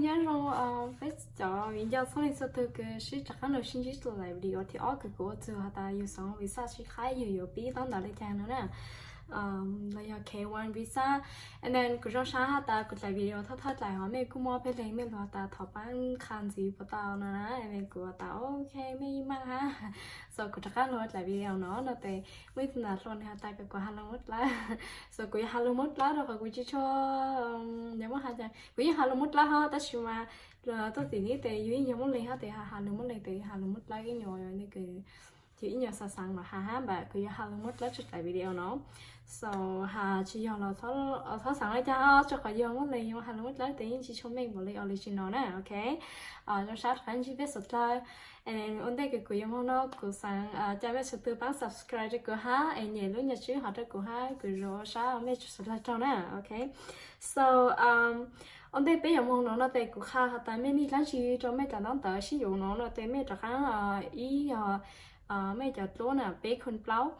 Nyob zoo peb cov viv ncaus txhua leej txhua tus, kuv sib rov qab los sib ntsib rau lawm video thib ob, kuv kuv ua txug has tas yus xav visa sib qhaib yus yuav pib ntaub ntawv li cas no na, los yog K one visa. And then kuv zoo sab has tas kuv dlaim video thawj thawj dlaim hov mej kuj muaj peb leeg mej lug has tas thov paab qha ntxiv puas tau no na, and then kuv has tas ok mej yeej maaj hab. So kuv rov qab lug dlaim video no no tes muaj ib tug nam hluas nws has tas kom kuv has lug Moob Dlawb. So kuv yuav has lug Moob Dlawb rau qhov kuv tsis tshua, kuv yeej has lug Moob Dlawb hab tab sis mas tuaj tim neb tes yus yeej yog Moob Leeg hab tes has lug Moob Leeg tes has lug Moob Dlawb ib nyuag, yog ib nyuag xav xav los has hab, but kuv yuav has lug Moob Dlawb tso dlaim video no. So has tsis yog los txhob xav li cas, rau qhov yog Moob Leeg yus has lug Moob Dlawb tes yeej tsis tshua meej npaum li original na, ok. Zoo sab rov qab ntsib peb suav dlawg. Ua ntej kws kuv yuav moog no kuv xaav ca mej suav dlawg paab subscribe rau kuv hab es nyem lub nyuam tswb hov rau kuv hab, kuv zoo sab mej suav dlawg raug na, ok. So ua ntej peb yuav moog no no tes kuv qha has tas mej nij dlaab tsi rau mej cov ntaub ntawv sib yuav no no tes mej rov qaab ib yog mej cov dluab na peb khooj plaub.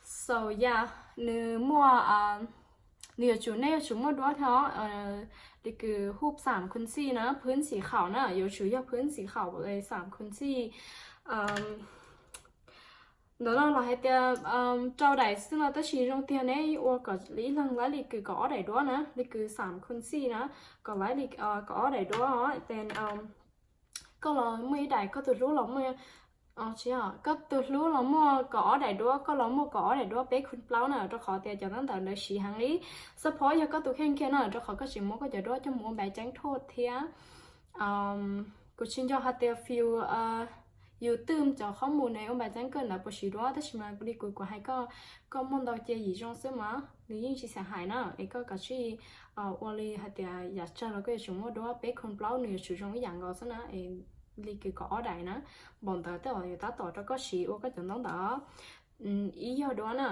So yeah, nws muaj, nws yuav tsum, nej yuav tsum muaj duab thiab, li kws hub xam khuv xij na, phwb xim khaum na, yuav tsum yog phwb xim khaum xam khuv xij. Ntawm no los hais tias rau daim xwb no tab sis zoo tiag neb ua kom ib leeg laib li kws kaum ob daim duab na, li kws xam khuv xij na, kom laib li, kom ob daim duab os. Then koj los muaj ib daim, koj tus hlub los muaj, tsis, koj tus hlub los muaj kaum ob daim duab, koj los muaj kaum ob daim duab peb khooj plaub na, rau qhov tias cov ntaub ntawv ntawd siv heev li. Xab phob yog koj tus kheej kiag na, rau qhov koj tseem muab koj cov duab coj mus ua npais ceeb thuj thiab. Kuv tsis nco hais tias fiu yus twj cov qhob mus ne ua npais ceeb kawj ntawd puas siv duab, tab sis mas li kuv, kuv hais koj, koj muaj ntau cia yim zoo xwb mas nws yeej tsis xam hais na, es koj kav tsij ua li hais tias yam tsawg los koj yuav tsum muaj duab peb khooj plaub, nws yuav tsum zoo ib yam nkaus xwb na, es li kws kaum ob daim na, npaum ntawd tej zaum yuav tab tom rau koj siv ua koj cov ntaub ntawv. Ib yog duab na,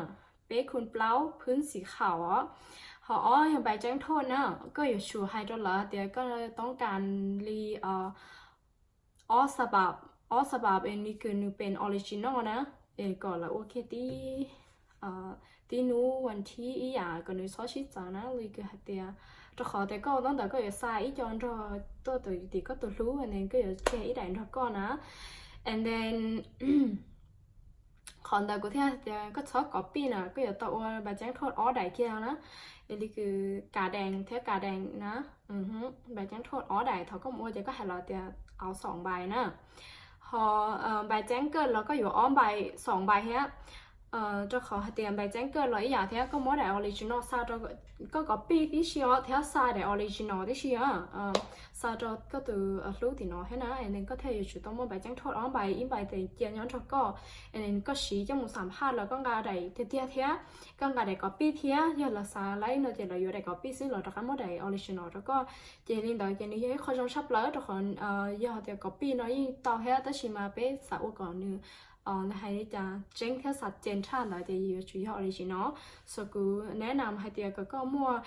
peb khooj plaub phwb xim khaum os. Ho ob yog npais ceeb thuj na, koj yuav tsum hais rau lawv tias koj toob kas li ob xab pab, ob xab pab es li kws nws pem original na, es kom lawv ua kiag tib, tib nub vas thib ib yam kom nws txhob sib txawv na, li kws hais tias, rau qhov tias koj ua ntaub ntawv koj yuav xa ib co nrog tuaj tim koj tus hlub, and then koj yuav tseg ib daim nrog koj na. And then qhov ntawd kuv thiaj hais tias koj txhob copy na, koj yuav tau ua npais ceeb thuj ob daim kiag na, es li kws kas dees thiab kas dees na, npais ceeb thuj ob daim, thaum koj mus ua ces koj hais lawv tias auv xoom npais na. Ho npais ceeb kawj los koj yuav ob npais xoom npais thiab, rau qhov hais tias npais ceeb kawj los ib yam thiab, koj muab daim original xa rau, koj copy tib si os thiab xa daim original tib si os, xa rau koj tus hlub tim no thiab na, and then koj thiaj yuav tsum tau muaj npais ceeb thuj ob npais, ib npais tes cia nyob nrog koj, and then koj siv coj mus xam phaj los koj nqa daim tiag tiag thiab, koj nqa daim copy thiab, yog lawv xav laib no ces lawv yuav daim copy xwb, lawv rov qab muab daim original rau koj. Ces li ntawd ces nws yog ib qho zoo tshaj plaws, rau qhov yog tias copy no yeej tau thiab, tab sis mas peb xav ua kom nws, hais li cas tseeb thiab xav cees tshaj ntawd ces yuav tsum yog original. So kuv neb nam hais tias kom koj muaj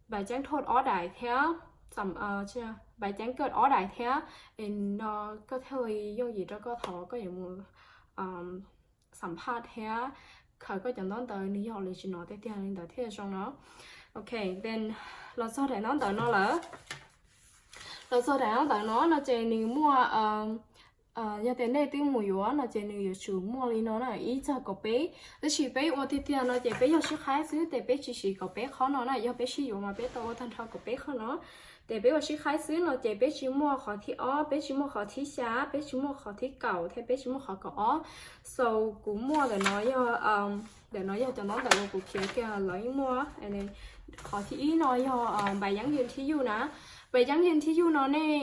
npais ceeb thuj ob daim thiab, npais ceeb kawj ob daim thiab, es no koj thiaj li yooj yim rau koj thaum koj yuav mus xam phaj thiab khaws koj cov ntaub ntawv nws yog original tiag tiag li ntawd thiaj zoo no. Ok, then los txog daim ntaub ntawv no lawm. Los txog daim ntaub ntawv no no ces nws muaj, yog tias nej twb mus yuav no ces nws yuav tsum muaj li no na, ib txog kaum peb. Tab sis peb ua tiag tiag no ces peb yog sib qhaib xwb ces peb tsis siv kaum peb qhov no na, yog peb sib yuav mas peb tau ua tag nrho kaum peb qhov no. Ces peb ua sib qhaib xwb no ces peb tsis muaj qhov thib ob, peb tsis muaj qhov thib xya, peb tsis muaj qhov thib kaum thiab peb tsis muaj qhov kaum ob. So kuv muaj ntawm no yog, ntawm no yog cov ntaub ntawv uas kuv khiav kiag lawv yeej muaj. Qhov thib ib no yog npais yeeb yeej thib yuj na. Npais yeeb yeej thib yuj no nej,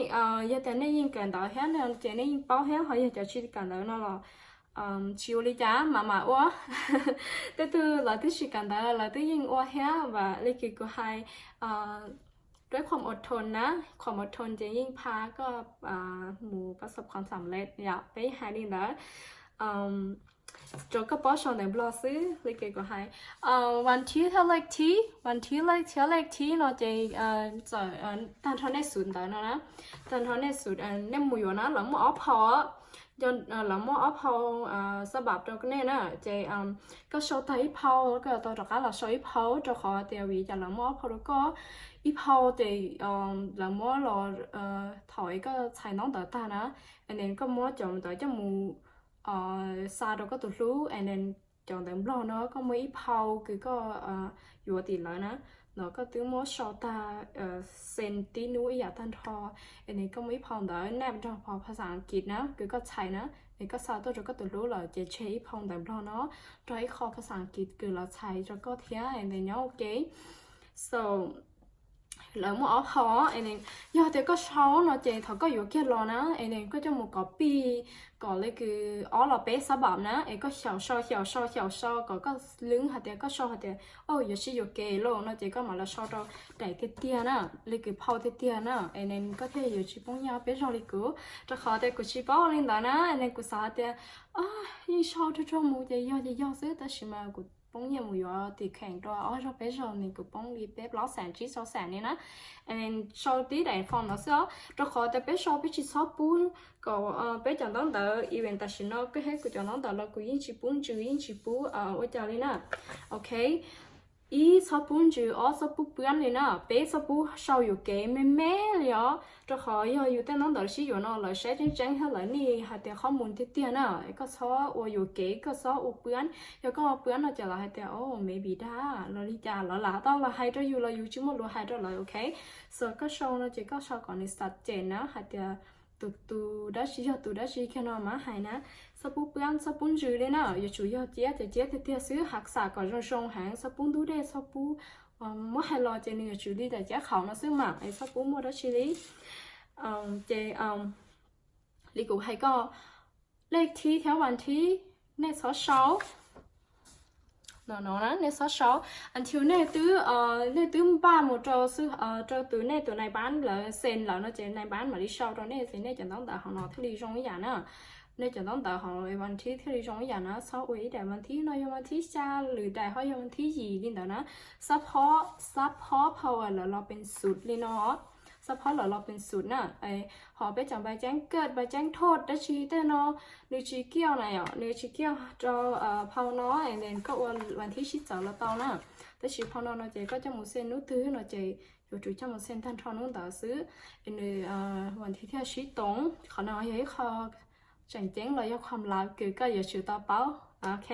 yog tias nej yeej kawm ntawv thiab no ces nej yeej paub thiab, ho yog cov tsis kawm ntawv no los tsis ua li cas, mam mam ua. Tej tug lawv twb tsis kawm ntawv lawv twb yeej ua thiab, vam li kws kuv hais, duab qhuam ua thon na, qhuam ua thon ces yeej pha koj mus pab xob qhuam xam lej yom, peb hais li ntawd. Rau koj paub sau ntawv Nplog xwb li kws kuv hais, one two thiab lej thib, one two lej thiab lej thib no ces txawm tag nrho nej xub ntawv no na, tag nrho nej xub, nej mus yuav na lawv muaj ob phau, lawv muaj ob phau xab pab rau nej na, ces koj sau tag ib phau koj yuav tau rov qab los sau ib phau, rau qhov tias vim cas lawv muaj ob phau rau koj. ib phau ces lawv muab los, thaum es koj txhais ntaub ntawv tag na, and then koj muab cov ntawd coj mus xa rau koj tus hlub, and then cov ntawv Nplog no koj muaj ib phau kws koj yuav tim lawv na, no koj twb muab sau tag, xee tib nub ib yam tag nrho, and then koj muaj ib phau ntawd naj nrog phau phas xas As kiv na kws koj txhais na, es koj xa tuaj rau koj tus hlub lawm ces tseg ib phau ntawv Nplog no nrog ib qho phas xas As kiv kws lawv txhais rau koj thiab, and then nyob ua ke. So lawv muaj ob phau, and then yog tias koj sau no ces thaum koj yuav kiag los na, and then koj coj mus copy kom li kws ob los peb xab pam na, es koj xyaum sau xyaum sau xyaum sau kom koj lwb hais tias koj sau hais tias, o, yuav sib yuam kev lauj no ces koj mam los sau rau daim tiag tiag na, li kws phau tiag tiag na, and then koj thiaj yuav tsis poob nyiaj peb zaug li kuv, rau qhov tias kuv tsis paub li ntawd na, and then kuv xav hais tias yeej sau rau rau mus ces yog ces yog xwb, tab sis mas kuv poob nyiaj mus yuav tim kheem rau ob zaug peb zaug ne, kuv poob li peb plaub xees tsib xees ne na. And then sau tib daim form no xwb os, rau qhov tias peb sau peb tsis txhob pub kom peb cov ntaub ntawv, even tam sim no koj hais kuv cov ntaub ntawv los kuv yeej tsis pub ntsws, yeej tsis pub ua cas li na. Ok, ib, txhob pub ntsws, ob, txhob pub pwab li na, peb, txhob pub sau yuam kev me me li os, rau qhov yog yus tej ntaub ntawv sib yuav no lawv saib tseeb tseeb thiab lawv nij hais tias qhov mus tiag tiag na, koj txhob ua yuam kev, koj txhob ua pwab, yog koj ua pwab no ces lawv hais tias o, maybe dag los li cas, lawv lam tau los hais rau yus los yus tsis muaj lus hais rau lawv, ok. So koj sau no ces koj sau kom nws xav cem na hais tias tus tus dab tsi yog tus dab tsi kiag no mas hais na, txhob pub pwab txhob pub ntsws li na, yuav tsum yog ciab ces ciab tiag tiag xwb, hav xam kom zoo zoo heev, txhob pub ntub dej, txhob pub, muab hais los ces nws yuav tsum li daim ciab qhaum no xwb mas es txhob pub muaj dab tsi li. Ces li kuv hais koj, lej thib thiab vas thib nej txhob sau no, nej txhob sau until nej twb, nej twb npaj mus rau, rau tus nej tus nais npab lawv xees lawm no ces nais npab mam li sau rau nej ces nej cov ntaub ntawv hauv no thiaj li zoo ib yam na. Nej cov ntaub ntawv hauv vas thib thiaj li zoo ib yam na, txhob ua ib daim vas thib no yog vas thib xya, lwm daim ho yog vas thib yim li ntawd na. Xab phob, xab phob phau lawv los pees xus li no, xab phob lawv los pees xus na. Ho peb cov npais ceeb kawj, npais ceeb thoj dab tsi tej no, nws tsis kiaj na yom, nws tsis kiaj rau phau no, and then koj ua vas thib sib txawv los tau na. Tab sis phau no no ces koj coj mus xees hnub twg no ces yuav tsum coj mus xees tag nrho hnub ntawd xwb, nws vas thib thiaj sib toov. Qhov no yog ib qho tseem ceeb los yog qhov lav kws koj yuav tsum tau paub, ok.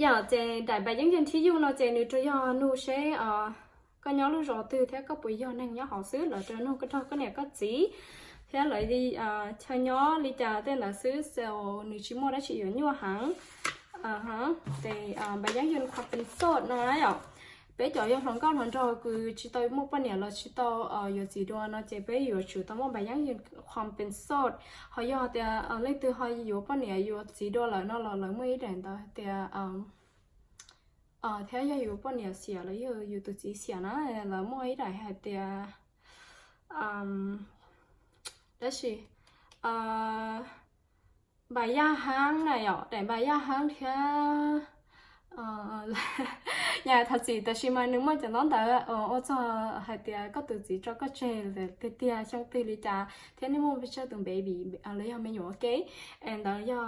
Yog ces daim npais yeeb yeej thib yuj no ces nws rau yog nug seb koj nyob lub zos twg thiab koj puas yog neeg nyob hauv xwb, lawv rau nug koj nrog koj niam koj txiv thiab lawv li chaw nyob li cas tej ntawd xwb, so nws tsis muaj dab tsi yuav nyuaj heev. Ces npais yeeb yeej qhuas pees xoj no na yom, peb cov yog hluas nkauj hluas nraug kws tsis tau muaj poj niam los tsis tau yuav txiv dua no ces peb yuav tsum tau muaj npais yeeb yeej qhuas pees xoj. Ho yog tias leej twg ho yuav poj niam yuav txiv dua lawm no los lawv muaj ib daim ntawd hais tias, thiab yog yus poj niam xiam los yog yus tus txiv xiam na, lawv muaj ib daim hais tias, tab sis npais yaj haab na yom, daim npais yaj haab thiab, yam thov txim tab sis mas nws muaj cov ntaub ntawv ua txog hais tias koj tus txiv tso koj tseg tiag tiag xyoo twg li cas thiab nej muaj pes tsawg tus baby los yog me nyuam ua ke, ntawd yog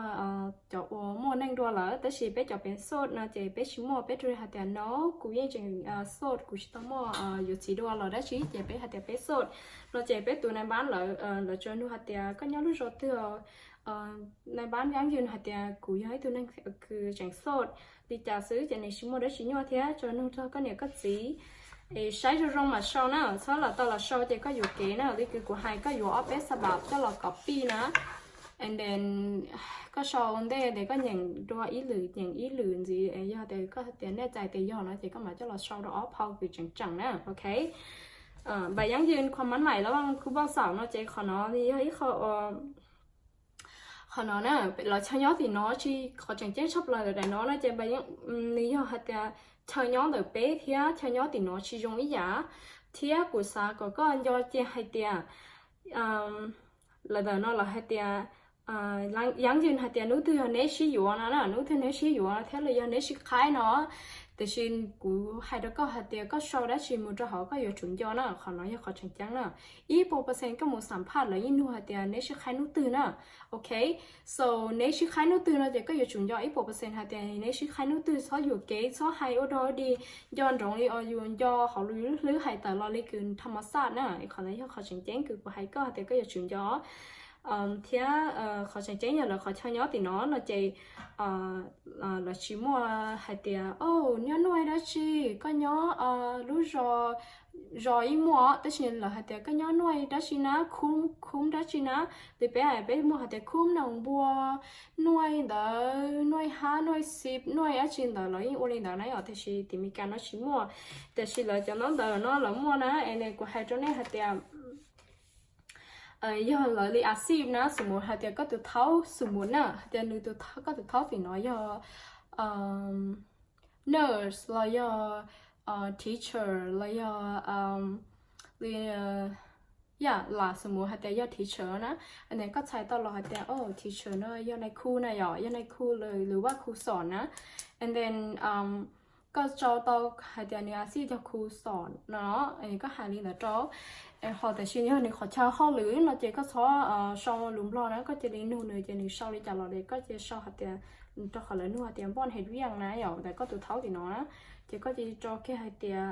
cov uas muaj neej dua lawm. Tab sis peb cov pees xoj no ces peb tsis muaj, peb rau hais tias no kuv yeej tseem xoj, kuv tsis tau muaj yuav txiv dua los dab tsi ces peb hais tias peb xoj no ces peb tus nais npab lawv, lawv tsuas nug hais tias koj nyob lub zos twg. Nais npab yeeb yeej hais tias kuv yog ib tug neeg kws tseem xoj li cas xwb ces nws tsis muaj dab tsi nyuaj thiab, tsuas nug rau koj niam koj txiv es saib zoo zoo mam sau na, txhob los tau los sau ces koj yuam kev na, li kws kuv hais koj yuav ob peb xab pam coj los copy na, and then koj sau ntej ces koj nyeem dua ib lwm nyeem ib lwm ntxiv, yog tias koj tias nej txais tias yog no ces koj mam coj los sau rau ob phau kws tseem tseem na, ok. Npais yeeb yeej qhuas mab maim lab vaj kub paj xaum no ces qhov no yog ib qho, qhov no na, lawv chaw nyob tim no tsis, qhov tseem ceeb tshaj plaws ntawm daim no no ces nws yog hais tias chaw nyob ntawm peb thiab chaw nyob tim no tsis zoo ib yam, thiab kuv xav kom koj nco cia hais tias lawv ntawm no lawv hais tias, yeeb yeej hais tias hnub twg yog neb sib yuav no na, hnub twg neb sib yuav thiab los yog neb sib qhaib no Tiam sis kuv hais rau koj hais tias koj sau dab tsi mus rau hauv koj yuav tsum nco na, qhov no yog qhov tseem ceeb na. Ib puas percent koj mus xam phaj lawv yeej nug hais tias neb sib qhaib hnub twg na. Ok, so neb sib qhaib hnub twg no ces koj yuav tsum nco ib puas percent hais tias neb sib qhaib hnub twg, txhob yuam kev, txhob hais ua dog dig, nco nroov li uas yus nco hauv yus lub hlwb hais tawm los li kws tham mas xaj na. Qhov ntawd yog qhov tseem ceeb kws kuv hais koj hais tias koj yuav tsum nco. Thiab qhov tseem ceeb yog lawv qhov chaw nyob tim no no ces lawv tsis muaj hais tias, o, nyob nuaj dab tsi, koj nyob lub zos, zos yeej muaj, tab sis lawv hais tias koj nyob nuaj dab tsi na, khub, khub dab tsi na. Li peb hais, peb muaj hais tias khub noog npua, nuaj ntawd, nuaj hab, nuaj xib, nuaj dab tsi ntawd lawv yeej ua li ntawd na yom, tiam sis tim Meskas no tsis muaj. Tiam sis lawv cov ntaub ntawv no lawv muaj na, es kuv hais rau nej hais tias yog lawv li a xij na, xum mus hais tias koj tus thaub, xum mus na hais tias nws tus, koj tus thaub tim no yog nurse los yog teacher los yog li, yam lam xum mus hais tias yog teacher na, and then koj txhais tau los hais tias, o, teacher no yog nais khu na yom, yog nais khu lwm, lwm vaj khu xom na, and then koj tso tau hais tias nws a xij yog khu xom no, koj hais li ntawd rau, ho tiam sis yog nws qhov chaw hauj lwm no ces koj txhob sau lus Nplog na, koj cia li nug nws ces nws sau li cas los li koj cia li sau hais tias, rau qhov lawv nug hais tias npoj hais viaj na yom, ntawm koj tus thaub tim no na, ces koj cia li rau kiag hais tias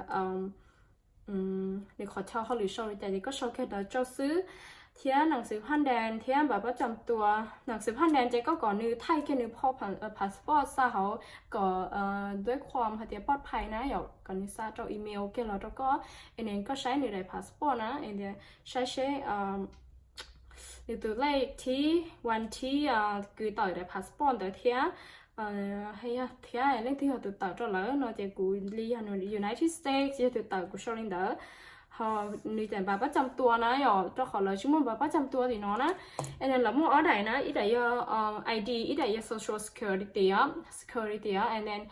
nws qhov chaw hauj lwm sau li cas ces koj sau kiag ntawd rau xwb. Thiab nees xwm phaj ndan thiab npav pab cam tua, nees xwm phaj ndan ces koj kom nws thaij kiag nws phau passport xa hauv kom duab khuam hais tias poj phais na yom, kom nws xa rau email kiag los rau koj, es koj saib nws daim passport na, es saib seb nws tus lej thib, one thib kws tawm daim passport ntawd thiab, thiab leej twg yog tus tawm rau lawm no ces kuv li yog United States yog tus tawm kuv sau li ntawd. Ho nws daim npav pab cam tua na yom, rau qhov lawv tsis muaj npav pab cam tua tim no na. And then lawv muaj ob daim na, ib daim yog I D, ib daim yog social security, security, and then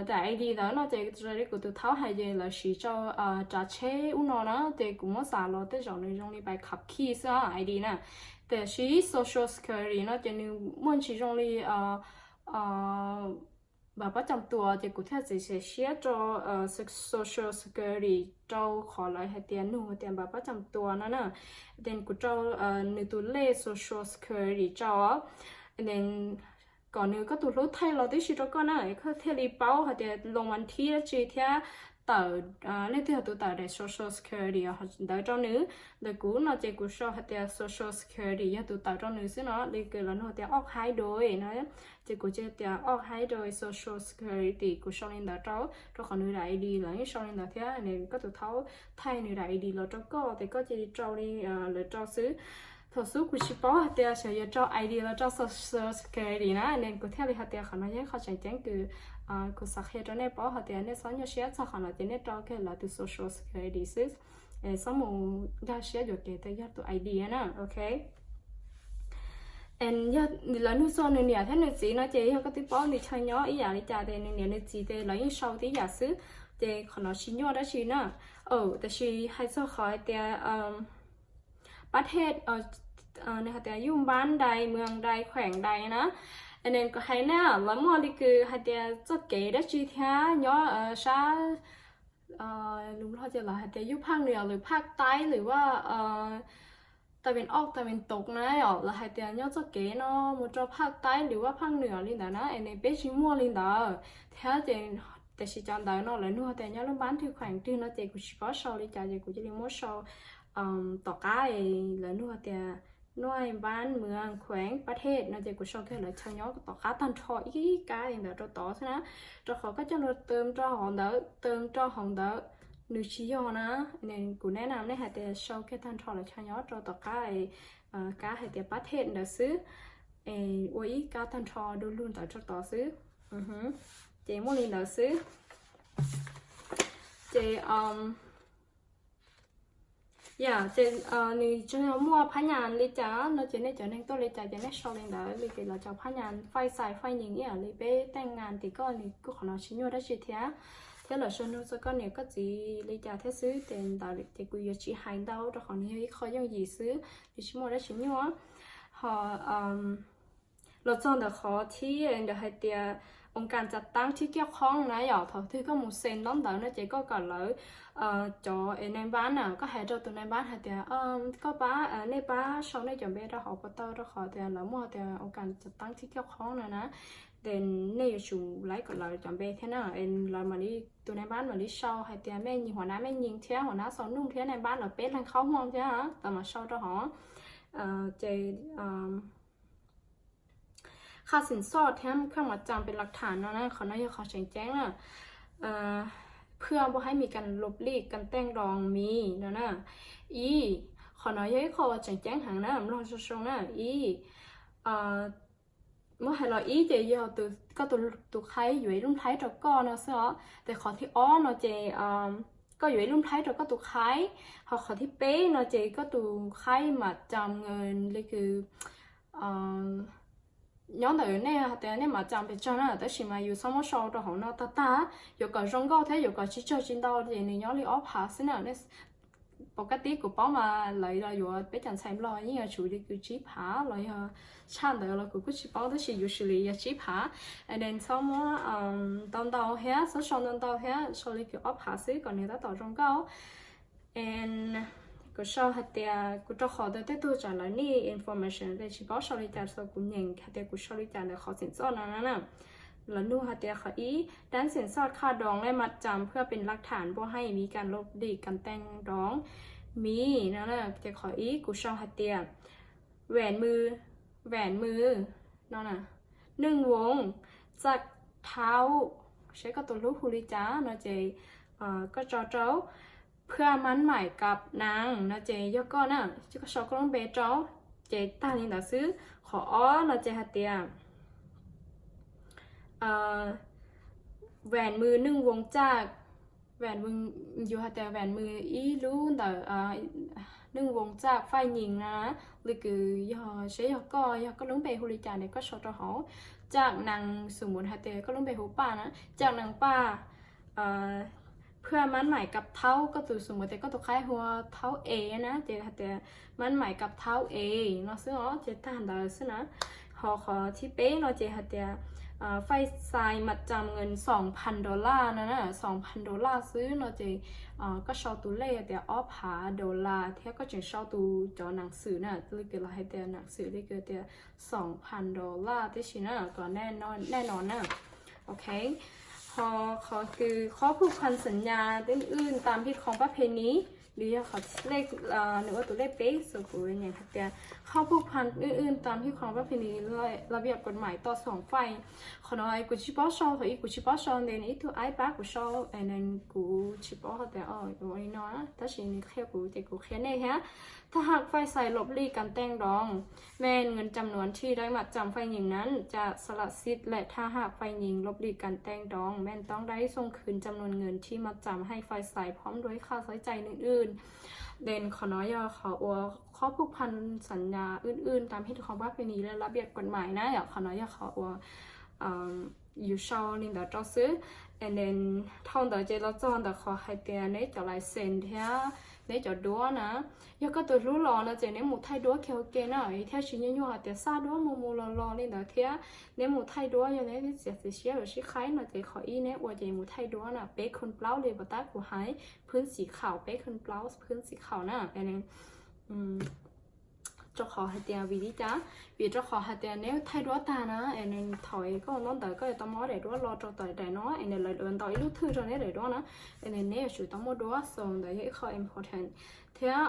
daim I D ntawd no ces raws li kuv tus thaub hais ces lawv siv rau tsav tsheb ub no na, ces kuv muab xav los tej zaum nws zoo li bai khab khi xwb I D na. Tiam sis social security no ces nws muaj ntsis zoo li npav pab cam tua, ces kuv thiaj txiav txim siab rau social security rau qhov lawv hais tias nug tias npav pab cam tua no na. Then kuv rau nws tus lej social security rau, then kom nws koj tus hlub thaij los tib si rau koj na, koj thiaj li paub hais tias loo vas thib dab tsi thiab tawm, leej twg yog tus tawm daim social security ntawd rau nws. Ntawm kuv no ces kuv sau hais tias social security yog tus tawm rau nws xwb no, li kws lawv nug tias oj haib dua no, ces kuv cia tias oj haib dua social security, kuv sau li ntawd rau, rau qhov nws daim I D lawv yeej sau li ntawd thiab, koj tus thaub thaij nws daim I D los rau koj ces koj cia li rau li lawv rau xwb. Thaum xub kuv tsis paub hais tias xyov yuav rau I D los rau social security na, ne kuv thiaj li hais tias qhov no yog qhov tseem ceeb kws kuv xav qhia rau nej paub hais tias nej txhob nyuaj siab txog qhov no ces nej rau kiag lawv tus social security xwb, txhob mus nkag siab yuam kev tias yog tus I D na, ok. Yog lawv nug txog nws niam thiab nws txiv no ces yog koj twb paub nws chaw nyob ib yam li cas ces nws niam nws txiv ces lawv yeej sau tib yam xwb, ces qhov no tsis nyuaj dab tsi na. Tab sis hais txog qhov hais tias pab thej, nws hais tias yub npab dai, muas dai, khueem dai na, and then kuv hais nej lawv muaj li kws hais tias txoj kev dab tsi thiab nyob sab lus Nplog ces lawv hais tias yub phaj nwam lwm phaj taib lwm vaj, tawm ven oj tawm ven tod na, lawv hais tias nyob txoj kev no mus rau phaj taib lwm vaj phaj nwam li ntawd na, es nws peb tsis muaj li ntawd thiab ces, tiam sis cov ntawd no lawv nug tias nyob lub npab twg khueem twg no ces kuv tsis paub sau li cas ces kuv cia li muab sau tom qab lawv nug tias nuaj npab muas khueem pab thej no ces kuv sau kiag lawv chaw nyob tom qab tag nrho ib kab li ntawd rau tod xwb na, rau qhov koj coj lug tawm rau hauv ntawd, tawm rau hauv ntawd nws tsis yog na. Kuv neb na nej hais tias sau kiag tag nrho lawv chaw nyob rau tom qab kab hais tias pab thej ntawd xwb, ua ib kab tag nrho du lug ntawd rau tod xwb. Ces muaj li ntawd xwb. Ces yam ces nws tsuas yog muaj phab nyas li cas no ces nej cov neeg tuaj li cas ces nej sau li ntawd, li ces lawv cov phab nyas faij xais faij nyees ib yam li peb teej nas tim koj, nws kuj qhov no tsis nyuaj dab tsi thiab. Thiab lawv sau nug txog koj niam koj txiv li cas thiab xwb ces ntawd ces kuv yuav tsis hais ntau rau qhov nws yog ib qho yooj yim xwb, nws tsis muaj dab tsi nyuaj. Ho los txog ntawm qhov thib ntawd hais tias ua kas cav tab thib kiaj qhoob na yom, thaum twg koj mus xees ntaub ntawv no ces koj kom lawv cov es nai npab na, koj hais rau tus nai npab hais tias koj pab, nej pab sau nej cov npe rau hauv pas tau rau qhov tias lawv muaj tias ua kas cav tab thib kiaj qhoob no na. Ces nej yuav tsum laib kom lawv cov npe thiab na, es lawv mam li, tus nai npab mam li sau hais tias mej nyim huam nab mej nyim thiab huam nab xaus num thiab nai npab lawv peb leeg qhaub hmoj thiab tau mam sau rau hauv. Ces ค่าสินสอด thiab เครื่องมัดจำ เป็นหลักฐาน no na, qhov no yog qhov tseem ceeb na. เพื่อบ่ให้มีการลบหลู่กันแต้งดอง มี no na. Ib, qhov no yog ib qho uas tseem ceeb heev na, mloog zoo zoo na. Ib, muab hais los ib ces yog koj tus qhaib yuav ib lub nplhaib rau koj no xwb os. Ces qhov thib ob no ces koj yuav ib lub nplhaib rau koj tus qhaib, ho qhov thib peb no ces koj tus qhaib มัดจำ nws li kws nyob ntawm nej hais tias nej มัดจำ pes tsawg na, tab sis mas yus txhob muab sau rau hauv no tag tag, yuav kom zoo nkauj thiab yuav kom tsis tsawg tsis ntau ces nws nyob li ob phav xwb na. Pom kab tib kuv paub mas lawv los yuav peb cov ntxhais nplog yeej yuav tsum li kws tsib phav los yog tshaj ntawd los kuv kuj tsis paub, tab sis usually yog tsib phav. And then txhob muab ntau ntau thiab, txhob sau ntau ntau thiab, sau li kws ob phav xwb kom nws tab tom zoo nkauj. And kuv sau hais tias kuv rau qhov tias tej tug tsam lawv need information ces tsis paub sau li cas, so kuv nyeem hais tias kuv sau li cas ntawm qhov สินสอด no na. Lawv nug hais tias qhov ib, การเซ็นสัญญาค่าดองและมัดจำเพื่อเป็นหลักฐานบ่ให้มีการลบหลู่กันแต้งดอง มี no. Ces qhov ib kuv sau hais tias แหวนมือ แหวนมือ no, หนึ่งวง จากเท้า, saib koj tus hlub hu li cas no ces koj tso rau เพื่อมั่นหมายกับนาง no ces yog koj na, ces koj sau koj lub npe rau, ces tag li ntawd xwb. Qhov ob no ces hais tias แหวนมือ หนึ่งวง จาก, แหวนมือ, yus hais tias แหวนมือ ib lub ntawm หนึ่งวง จากฝ่ายหญิง no, li kws yog, saib yog koj, yog koj lub npe hu li cas ne koj sau rau hauv. จากนาง, xws mus hais tias koj lub npe hu Paj na, จากนางป้า เพื่อมั่นหมายกับเท้า, koj tus, xws mus tias koj tus qhaib hu ua เท้า A na, ces hais tias มั่นหมายกับเท้า A no xwb os, ces tag ntawd xwb na. Ho qhov thib peb no ces hais tias ฝ่ายชายมัดจำเงิน สองพันดอลลาร์ no na, สองพันดอลลาร์ xwb no ces koj sau tus lej hais tias ob phav dollar thiab koj tseem sau tus cov หนังสือ na, li kws lawv hais tias หนังสือ li kws tias สองพันดอลลาร์ tib si na, kom nej no na. Ok, ho qhov kws ข้อผูกพันสัญญาอื่นๆ ตามพิธีกรรมประเพณี nws yog qhov lej, nws ua tus lej peb, xws kuv nyeem hais tias ข้อผูกพันอื่นๆ ตามพิธีกรรมประเพณี ระเบียบกฎหมายต่อสองฝ่าย. Qhov no kuv tsis paub sau, qhov ib kuv tsis paub sau, ntev nws ib tug aib pab kuv sau, kuv tsis paub hais tias ua li no, tab sis nws qhia kuv ces kuv qhia nej thiab. ถ้าหากฝ่ายชายลบหลู่การแต้งดอง แม่นเงินจำนวนที่ได้มัดจำฝ่ายหญิงนั้นจะสละสิทธิ์ และถ้าหากฝ่ายหญิงลบหลู่การแต้งดอง แม่นต้องได้ส่งคืนจำนวนเงินที่มัดจำให้ฝ่ายชายพร้อมด้วยค่าใช้จ่ายอื่นๆ. Then qhov no yog qhov ua ข้อผูกพันสัญญาอื่นๆ ตามพิธีกรรมประเพณีและระเบียบกฎหมาย na, yog qhov no yog qhov ua yus sau li ntawd rau xwb. And then dhau ntawd ces los txog ntawm qhov hais tias neb cov license thiab neb cov duab na, yog koj tus hlub los no ces neb mus thaij duab kiag ua ke na, thiaj tsis nyuaj nyuaj hais tias xa duab mus mus los los li ntawd thiab. Neb mus thaij duab, yog neb txiav txim siab yuav sib qhaib no ces qhov ib neb ua ces mus thaij duab na, peb khon plaub li puas tab kuv hais, พื้นสีขาว, peb khon plaub พื้นสีขาว na. Rau qhov hais tias vim li cas, vim rau qhov hais tias neb thaij duab tag na, es nws thaum koj ua ntaub ntawv koj yuav tau muab daim duab los rau tom daim no, es nws lawv yuav ntaus ib lub thwj rau neb daim duab na, es nws neb yuav tsum tau muaj duab, so ntawd yog ib qho important. Thiab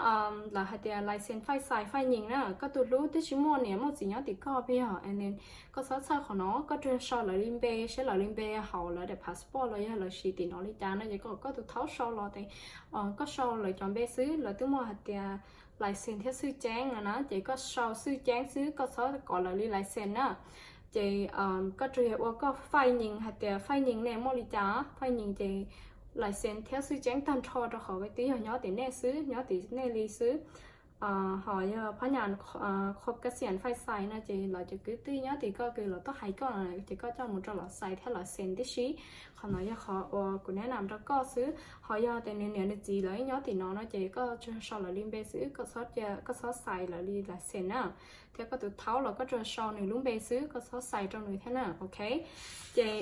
lawv hais tias license ฝ่ายชาย ฝ่ายหญิง na, koj tus hlub twb tsis muaj niam muaj txiv nyob tim koj pes yog, es nws, koj txhob txhawj qhov no, koj tsuas sau lawv li npe, saib lawv li npe hauv lawv daim passport los yog lawv siv tim no li cas no ces koj, koj tus thaub sau los ces koj sau lawv cov npe xwb, lawv twb muaj hais tias license thiab xwj ceeb no na, ces koj sau xwj ceeb xwb, koj txhob kom lawv li license na. Ces koj tsuas yog ua koj ฝ่ายหญิง hais tias ฝ่ายหญิง ne muaj li cas, ฝ่ายหญิง ces license thiab xwj ceeb tag nrho rau qhov twb yog nyob tim nej xwb, nyob tim nej li xwb. Ho yog phab nyas Caucasian face size no ces lawv cov kwv tij nyob tim koj kws lawv tuaj hais koj no ces koj coj mus rau lawv xais thiab lawv xees tib si. Qhov no yog qhov uas kuv neb nam rau koj xwb. Ho yog tias nws niam nws txiv lawv nyob tim no no ces koj tsuas sau lawv li npe xwb, koj txhob xais lawv li lawv xees na. Thiab koj tus thaub los koj tsuas sau nws lub npe xwb, koj txhob xais rau nws thiab na, ok. Ces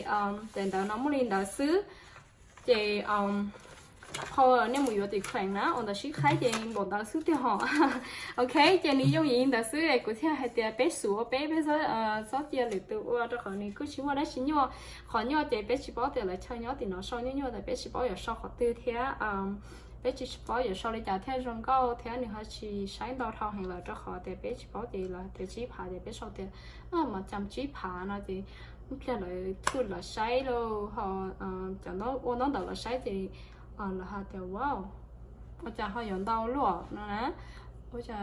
tes ntawd no muaj li ntawd xwb. Ces qhov nej mus yuav tim kheem na ua ntawv sib qhaib ces npaum ntawd xwb tiag hos. Ok, ces nws yooj yim ntawd xwb es kuv thiaj hais tias peb xub ua peb, peb txhob cia lwm tus ua rau qhov nws kuj tsis muaj dab tsi nyuaj. Qhov nyuaj ces peb tsis paub tias lawv chaw nyob tim no sau nyuaj nyuaj tas peb tsis paub yuav sau qhov twg thiab peb tsis tsis paub yuav sau li cas thiaj zoo nkauj thiab nws ho tsis saib ntau dhau heev lawm rau qhov tias peb tsis paub ces lawv tias tsib phav ces peb sau tias mas cam tsib phav no ces ib pliag lawv kuj los saib lauj ho cov ua ntaub ntawv los saib ces lawv hais tias wow, ua cas ho yuav ntau luaj no na. Ua cas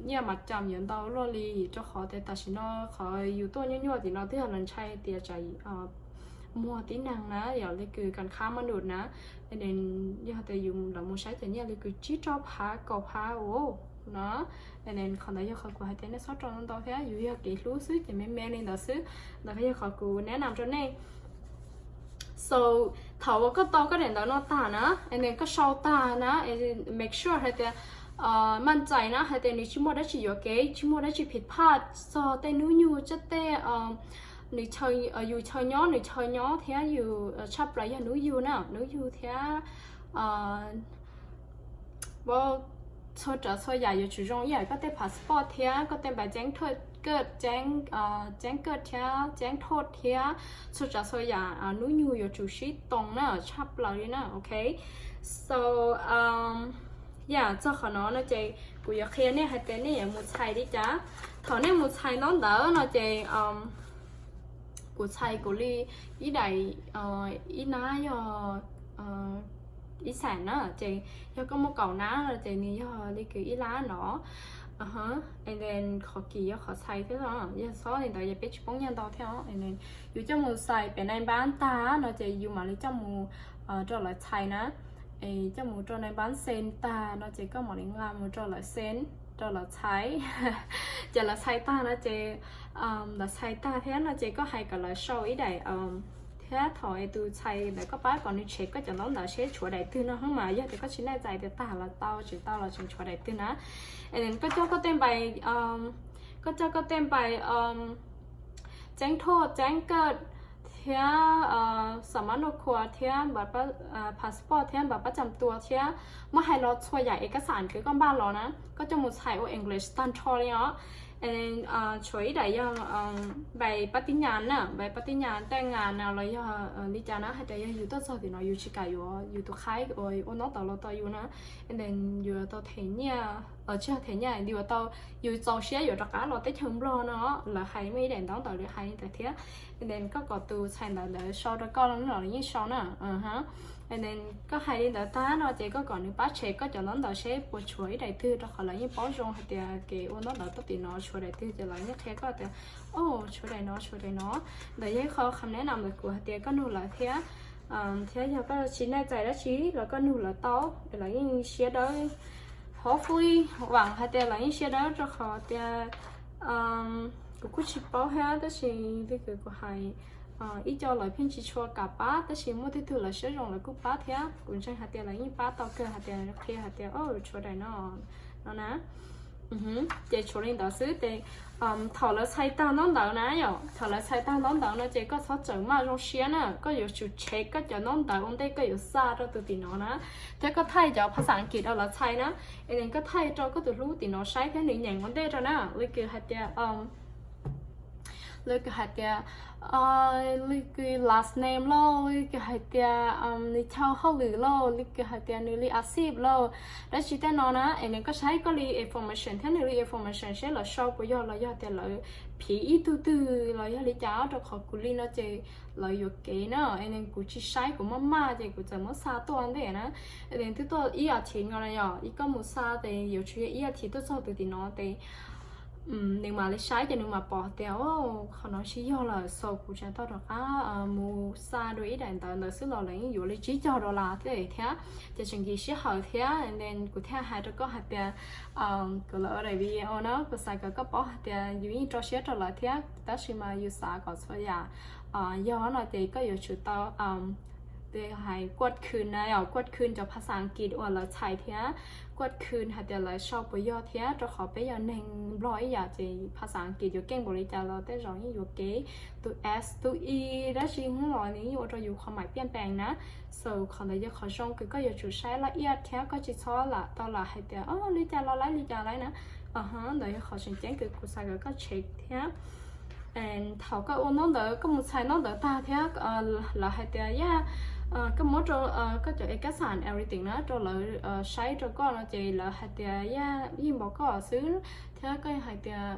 nyiaj mas cam yuav ntau luaj li, rau qhov tias tam sim no qhov yus tuaj nyuaj nyuaj tim no twb yog lawv ntshai tias tsam muag tib neeg na, yog li kws kas khab mab nus na. Yog tias yus lawv mus saib ces nyiaj li kws tsib rau phav kaum phav no. Qhov ntawd yog qhov kuv hais tias nej txhob rau ntau thiab, yus yog kev hlub xwb ces me me li ntawd xwb. Ntawd yog qhov kuv neb nam rau nej. So thaum uas koj tau koj daim ntawv no tag na, es koj sau tag na, make sure hais tias maj cai na hais tias nws tsis muaj dab tsi yuam kev, tsis muaj dab tsi phiv phaj txog tej hnub nyoog, tej yus chaw nyob, nws chaw nyob thiab yus tshaj plaws yog hnub yug na, hnub yug thiab txhua tsav txhua yam yuav tsum zoo ib yam koj tej passport thiab koj tej npav ceeb thawj kawj, ceeb kawj thiab ceeb thoj thiab txhua tsav txhua yam hnub nyoog yuav tsum sib too na tshaj plaws li na, ok. So yam txog qhov no no ces kuv yuav qhia nej hais tias nej yuav mus txhais li cas. Thaum nej mus txhais ntaub ntawv no ces kuv txhais kuv li ib daim, ib nab yog ib xees na, ces yog koj muaj kaum nab no ces nws yog li kws ib lab no. Qhov kis yog qhov txhais thiab, yog txhob li ntawd ces peb tsis poob nyiaj ntau thiab. Yus coj mus txhais pem nai npab tag no ces yus mam li coj mus rau lawv txhais na. Coj mus rau nai npab xees tag no ces koj mam li nqa mus rau lawv xees, rau lawv txhais. Ces lawv txhais tag no ces, lawv txhais tag thiab no ces koj hais kom lawv sau ib daim, thiab thaum es tus txhais ntawd koj pab kom nws check koj cov ntaub ntawv seb tshuav daim twg no mas, yog tias koj tsis naj txais tias tag los tau tsis tau los tseem tshuav daim twg na. Koj coj koj tej npav, koj coj koj tej npav ceeb thoj ceeb kawj thiab xam mab nuj khua thiab passport thiab npav pab cam tua thiab, muab hais los txhua yam es kab xam kws koj npaj los na, koj coj mus txhais ua English tag nrho li os. Tshuav ib daim yog npav pab tib nyas na, npav pab tib nyas tej nyas no los yog li cas na, hais tias yog yus tuaj txog tim no yus tsis kam yuav yus tus khaib uas ua ntaub ntawv los tau yus na, yus tau them nyiaj, tsis yog them nyiaj, yus tau, yus txaus siab yuav rov qab los teb chaws Nplog no, lawv hais muaj ib daim ntaub ntawv li hais li ntawd thiab. Koj kom tus txhais ntawv ntawd sau rau koj los yeej sau na. Koj hais li ntawd tag no ces koj kom nws pab check koj cov ntaub ntawv seb puas tshuav ib daim twg, rau qhov lawv yeej paub zoo hais tias kev ua ntaub ntawv tuaj tim no tshuav daim twg ces lawv yeej qhia koj tias, o, tshuav daim no, tshuav daim no. Ntawd yog ib qho kham neb nam ntawm kuv hais tias koj nug lawv thiab. Thiab yog koj tsis naj txais dab tsi los koj nug lawv tau, lawv yeej siab dawb. Hopefully, vam hais tias lawv yeej siab dawb rau qhov tias kuv kuj tsis paub thiab, tab sis li kws kuv hais, ib co lawv pheej tsis tshua kam pab, tab sis muaj tej tug lawv siab zoo lawv kuj pab thiab. Kuv ntseeg hais tias lawv yeej pab tau kawg, hais tias qhia hais tias, o, tshuav daim no, no na. Ces tshuav li ntawd xwb ces thaum lawv txhais tag ntaub ntawv na yom, thaum lawv txhais tag ntaub ntawv no ces koj txhob txawm maj zoo siab na, koj yuav tsum check koj cov ntaub ntawv ua ntej koj yuav xa rau tus tim no na. Thiab koj thaij cov phas xas Askiv rau lawv txhais na, es koj thaij rau koj tus hlub tim no saib thiab nws nyeem ua ntej rau na, li kws hais tias, li kws hais tias, li kws last name lauj, li kws hais tias nws chaw hauj lwm lauj, li kws hais tias nws li a xij lauj, dab tsi tej no na, es nws koj saib koj li information thiab nws li information seb lawv sau puas yog los yog tias lawv phiv ib tug twg los yog li cas, rau qhov kuv li no ces lawv yuam kev na, es nws kuv tsis saib kuv maj maj ces kuv txawm muab xa tuaj ntej na. Es nws twb tuaj ib as thiv no na yom, ib koj mus xa ces yuav tsum yog ib as thiv tuaj txog tus tim no ces nws mam li saib ces nws mam pom tias, o, qhov no tsis yog lawm, so kuv tseem tau rov qab mus xa dua ib daim ntawv ntawd xwb los lawv yeej yuav li tsib caug dollar thiab. Ces tseem nkim sij hawm thiab, then kuv thiaj hais rau koj hais tias, kuv los ua daim video no kuv xav kom koj paub hais tias yus yeej rau siab rau lawv thiab, tab sis mas yus xav kom txhua yam yog no ces koj yuav tsum tau, hais kuaj khwj na, yog kuaj khwj cov phas xas Askiv uas lawv txhais thiab kuaj khwj hais tias lawv sau puas yog thiab, rau qhov peb yog neeg Nplog ib yam ces phas xas Askiv yuav keej npaum li cas los tej zaum yeej yuav kev, tus s tus i dab tsi hnub los nws yeej ua rau yus qhov maim piaj pees na. So qhov ntawd yog qhov zoo kws koj yuav tsum saib laj iaj thiab koj tsis txhob lam tau lam hais tias, o, li cas los laib li cas laib na. Ntawd yog qhov tseem ceeb kws kuv xav kom koj check thiab. Thaum koj ua ntaub ntawv, koj mus txhais ntaub ntawv tag thiab lawv hais tias yog koj muab rau koj cov ekab xam everything na rau lawv saib rau koj no ces lawv hais tias yog yeej npaum koj xwb, thiab koj hais tias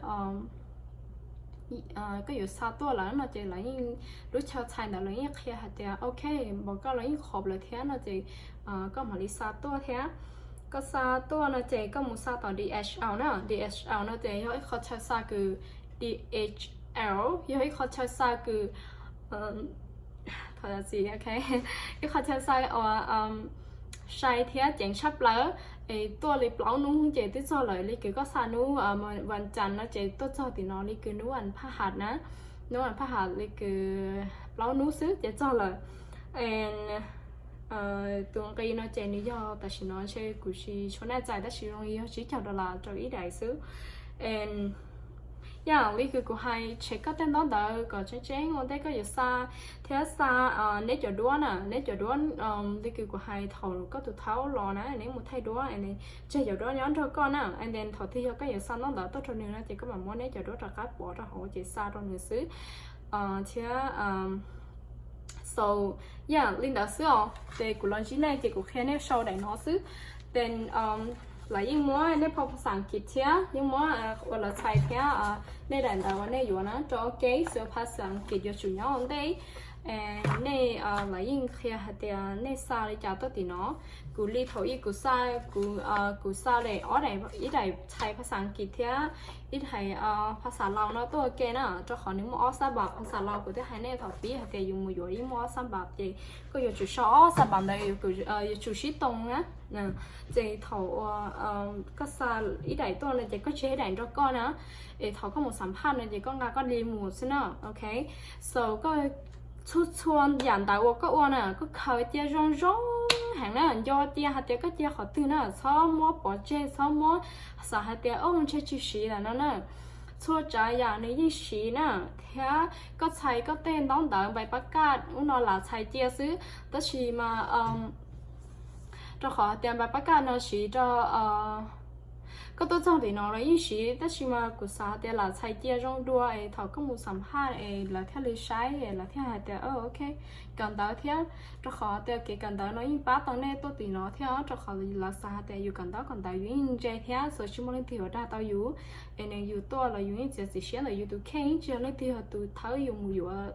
koj yuav xa tuaj lawm no ces lawv yeej, lub chaw txhais ntawd lawv yeej qhia hais tias ok, npaum koj los yeej qhov lawm thiab no ces koj mam li xa tuaj thiab. Koj xa tuaj no ces koj mus xa tom D H L na, D H L no ces yog ib qho chaw xa kws, D H L yog ib qho chaw xa kws, ib qho chaw xa uas sai thiab ceev tshaj plaws, es tuaj li plaub hnub ces twb txog lawm, li kws koj xa hnub vas cas no ces tuaj txog tim no li kws hnub vas phaj has na, hnub vas phaj has li kws plaub hnub xwb ces txog lawm. Tus nqi no ces nws yog tam sim no ntshe kuv tsis tshua naj txais tab sis zoo li yog tsib caug dollar rau ib daim xwb. Yog li kws kuv hais, check koj tej ntaub ntawv kom tseeb tseeb ua ntej koj yuav xa, thiab xa neb cov duab na, neb cov duab, li kws kuv hais thaum koj tus thaub los na neb mus thaij duab, tseg cov duab nyob nrog koj na, and then thaum twg yog koj yuav xa ntaub ntawv tuaj rau nws no ces koj mam muab neb cov duab rov qab pov rau hauv ces xa rau nws xwb. Thiab so, yog li ntawd xwb os, ces kuv los ntsib nej ces kuv qhia nej sau daim no xwb. Then lawv yeej muab nej phau phas xas Askiv thiab yeej muab ua lawv txhais thiab nej daim ntawv uas nej yuav na rau ua ke, so phas xas Askiv yuav tsum nyob ua ntej. Nej, lawv yeej qhia hais tias nej xa li cas tuaj tim no. Kuv li thaum ub kuv xa, kuv, kuv xa daim ob daim, ib daim txhais phas xas Askiv thiab ib daim phas xas Laus no tuaj ua ke na, rau qhov nws muaj ob xab npam phas xas Laus, kuv twb hais nej thaum pib hais tias yus mus yuav yeej muaj ob xab npam ces koj yuav tsum sau ob xab npam ntawd, yuav tsum sib too na. Ces thaum uas koj xa ib daim tuaj no ces koj tseg ib daim nrog koj na, es thaum koj mus xam phaj no ces koj nqa koj li mus xwb na, ok. So koj txhua txhua yam ntawv uas koj ua na koj khaws cia zoo zoo heev na, nco cia hais tias koj cia qhov twg na, txhob muab pov tseg, txhob muab xav hais tias o ntshe tsis siv lawm no na. Txhua tsav yam nws yeej siv na, thiab koj txhais koj tej ntaub ntawv npais pab kaj ub no lam txhais cia xwb, tab sis mas rau qhov hais tias npais pab kaj no siv rau koj tuaj txog tim no los yeej siv, tab sis mas kuv xav hais tias lam txhais cia zoo dua es thaum koj mus xam phaj es lawv thiaj li saib es lawv thiaj hais tias ok, kawm ntawv thiab. Rau qhov tias kev kawm ntawv no yeej pab tau nej tuaj tim no thiab, rau qhov lawv xav hais tias yus kawm ntawv, kawm ntawv yus yeej ntse thiab, so tsis muaj leej twg yuav dag tau yus. Es nws yus tuaj los yus yeej txiav txim siab ntawm yus tus kheej, tsis yog leej twg yog tus thawb yus mus yuav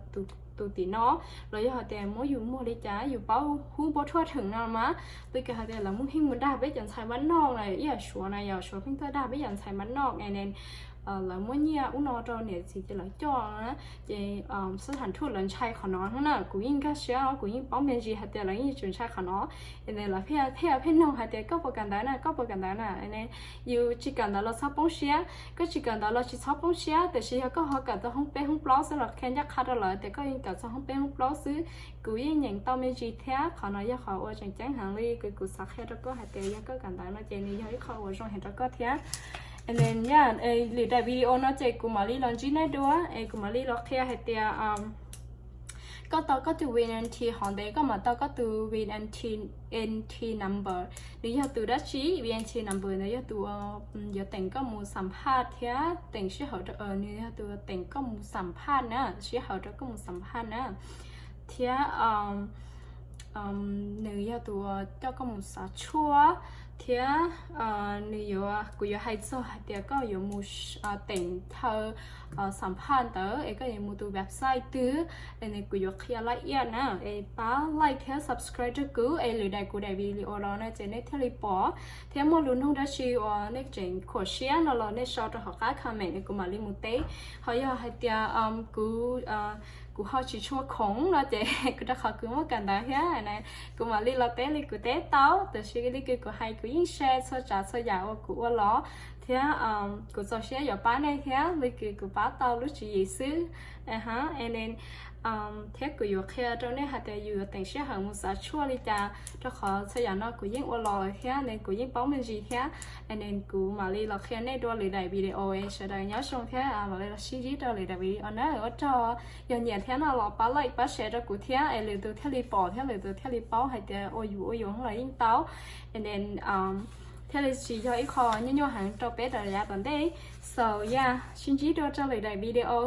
tus tim no, los yog hais tias muab yus muag li cas yus paub hub npau thuaj theem no mas, twb kawg hais tias lawv muab pheej mus dag peb cov ntxhais mab noj na, ib yam Suav na, yog Suav pheej tuaj dag peb cov ntxhais mab noj, and then lawv muab nyiaj ub no rau niam txiv ces lawv coj na, ces xab tham thuj lawv ntshai qhov no na, kuv yeej nkag siab, kuv yeej paub me ntsis hais tias lawv yeej yuav tsum ntshai qhov no. And then lawv pheej, pheej, pheej nug hais tias koj puas kawm ntawv na, koj puas kawm ntawv na, and then yus tsis kawm ntawv los txhob poob siab, koj tsis kawm ntawv los tsis txhob poob siab, tiam sis yog koj ho kawm txog hoob peb hoob plaub xwb los qhia ncaj qha rau lawv tias koj yeej kawm txog hoob peb hoob plaub xwb. Kuv yeej nyeem tau me ntsis thiab, qhov no yog qhov uas tseem ceeb heev li, kuv xav qhia rau koj hais tias yog koj kawm ntawv no ces nws yog ib qho uas zoo heev rau koj thiab. And then, yeah, lwm daim video no ces kuv mam li los ntsib nej dua es kuv mam li los qhia hais tias koj tau koj tus V N T hov ntev koj mam tau koj tus V N T, N T number. Nws yog tus dab tsi? V N T number ntawd yog tus yuav teem koj mus xam phaj thiab teem sij hawm, nws yog tus teem koj mus xam phaj na, sij hawm rau koj mus xam phaj na. Thiab nws yog tus uas coj koj mus xav tshuaj thiab nws yuav, kuv yuav hais txog hais tias koj yuav mus teem chaw xam phaj ntawd es koj yuav mus tus website twg es nws kuv yuav qhia laj iaj na. Es pab like thiab subscribe rau kuv es lwm daim kuv daim video los no ces nej thiaj li pom thiab muaj lus nug dab tsi uas nej tseem khuam siab no los nej sau rau hauv qab comment es kuv mam li mus teb. Ho yog hais tias kuv kuv ho tsis tshua khoom no ces kuv rau qhov kuv muaj kawm ntawv thiab, kuv mam li los teb li kuv teb tau. Tab sis li kws kuv hais kuv yeej share txhua tsav txhua yam uas kuv ua los thiab kuv txaus siab yuav pab nej thiab li kws kuv pab tau lub tswv yim xwb. Thiab kuv yuav qhia rau nej hais tias yus yuav teem sij hawm mus xav tshuaj li cas rau qhov txhua yam no kuv yeej ua los lawm thiab ne kuv yeej paub me ntsis thiab. Kuv mam li los qhia nej dua lwm daim video es sawv daws nyob zoo thiab mam li los sib ntsib rau lwm daim video na. Ua tsaug, yog nyiam thiab no los pab like pab share rau kuv thiab es lwm tus thiaj li pom thiab lwm tus thiaj li paub hais tias ua yus ua yus los yeej tau. Thiaj li tsis yog ib qho nyuaj nyuaj heev rau peb rau yav tom ntej. So yeah, sib ntsib dua rau lwm daim video.